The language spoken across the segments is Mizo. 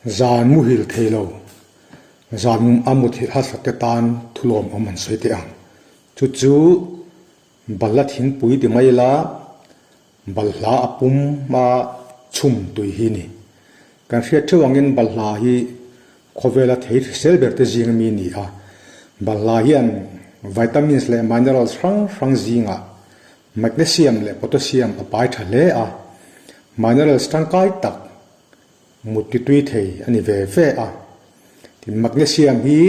Zan muhil thei lo, zan a muthilh harsat te tan thulawm awm an sawi teh ang. Chu chu balhla thingpui ti mai ila balhla a pum a chhum tui hi ni. Kan hriat theuh angin balhla hi khawvela thei hrisel ber te zing ami a ni a. Balhla hian vitamins leh minerals hrang hrang zingah magnesium leh potassium a pai tha hle a. Minerals tangkai tak mut ti tui thei a ni ve ve a. Tin, magnesium hi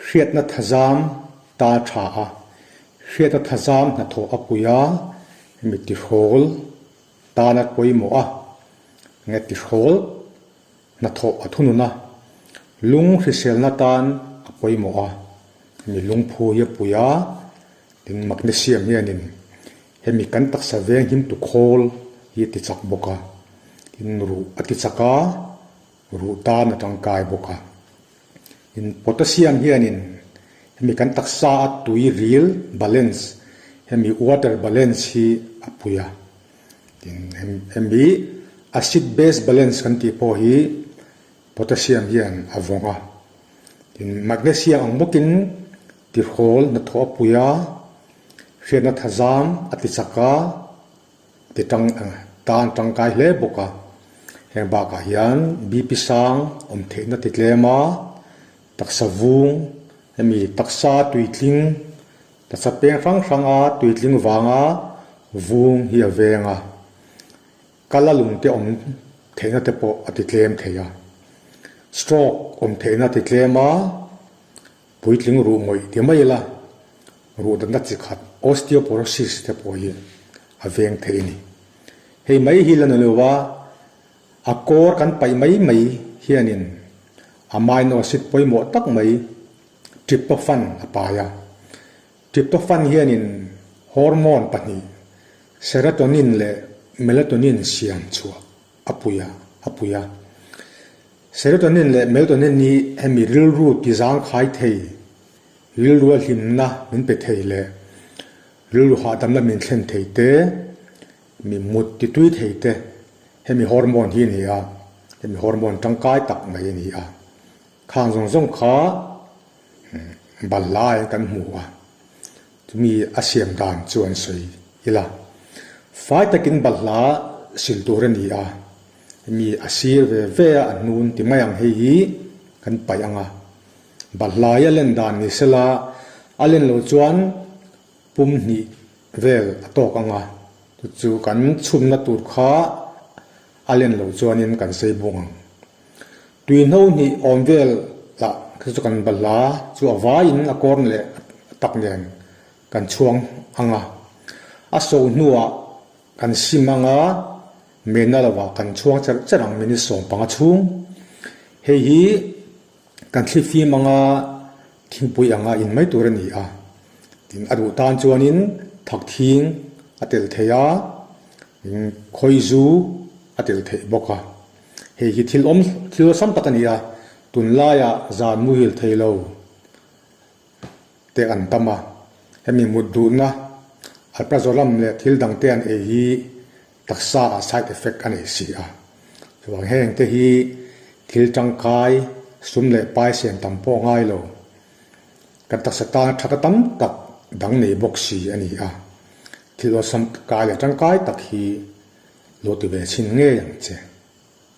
hriatna thazam ta tha a, hriatna thazam hnathawh a pui a, hemi tihrawl tana pawimawh a, nge tihrawl hnathawh a thunun a, lung hriselna tan a pawimawh a, hemi lungphu hi a pui a, tin magnesium hianin Hemi kan taksa veng him tu khawl hi a ti chak bawk a, tin ruh a ti chak a, ruh tan a tangkai bawk a. Tin potassium hianin hemi kan taksa a tui ril balance, hemi water balance hi a pui a. Tin hemi acid base balance kan tih pawh hi potassium hian a vawng a. Tin magnesium ang bawkin tihrawl hnathawh a pui a. Hriatna thazam a ti chak a, ti tang tan tangkai hle bawk a. Heng bakah hian BP sang awm theihna ti tlem a, taksa vung, hemi taksa tuitling, taksa peng hrang hranga tuitling vanga vung hi a veng a. Kal a lungte awm theihna te pawh a ti tlem thei a. Stroke awm theihna ti tlem a. Puitling ruh ngawih ti mai ila, ruh natna chi khat osteoporosis te pawh hi a veng thei a ni. Hei mai hi la ni lo a, a kawr kan paih mai mai hianin amino acid pawimawh tak mai tryptophan a pai a. Tryptophan hianin hormone pahnih serotonin leh melatonin siam chhuah a pui a, a pui a. Serotonin leh melatonin hi hemi rilru ti zangkhai thei, rilrua hlimna min pe thei leh rilru hahdamna min thlen thei te, mi mut ti tui thei te hemi hormone hi a ni a, hemi hormone tangkai tak mai a ni a. Khang zawng zawng kha balhlai kan hmu a, chumi a siam dan chu an sawi ila. Fai takin balhla sil tur a ni a. Mi a sir ve ve a, a hnun ti mai ang hei hi kan paih ang a. Balhlai a len dan ni sela, a len loh chuan pum hnih vel a tawk ang a, chu chu kan chhumna tur kha a len loh chuanin kan sei bung ang. Tui hno hnih awm vel lah kha chu kan balhla chu a vaiin a kawrn leh a tak nen kan chhuang ang a. A so hnuah Kan sim anga mena lovah kan chhuang cherh cherh ang minute 15 chhung. Hei hi kan thli fim anga thingpui anga in mai tur a ni a. Tin, a duh tan chuanin thak thing a tel thei a, khawi zu a tel theih bawk a. Hei hi thil awm thil awlsam tak a ni a, tunlaiah zan muhil thei lo. Te an tam a, hemi mut duhna alprazolam leh thil dang te an ei hi taksa ah side effect a nei si a. Chuvang heng te hi thil tangkai, sum leh pai siam tam pawh ngai lo, kan taksa tana thata tam tak dang nei bawk si a ni a. Thil awlsam kai leh tangkai tak hi lo ti ve chhin ngei ang che.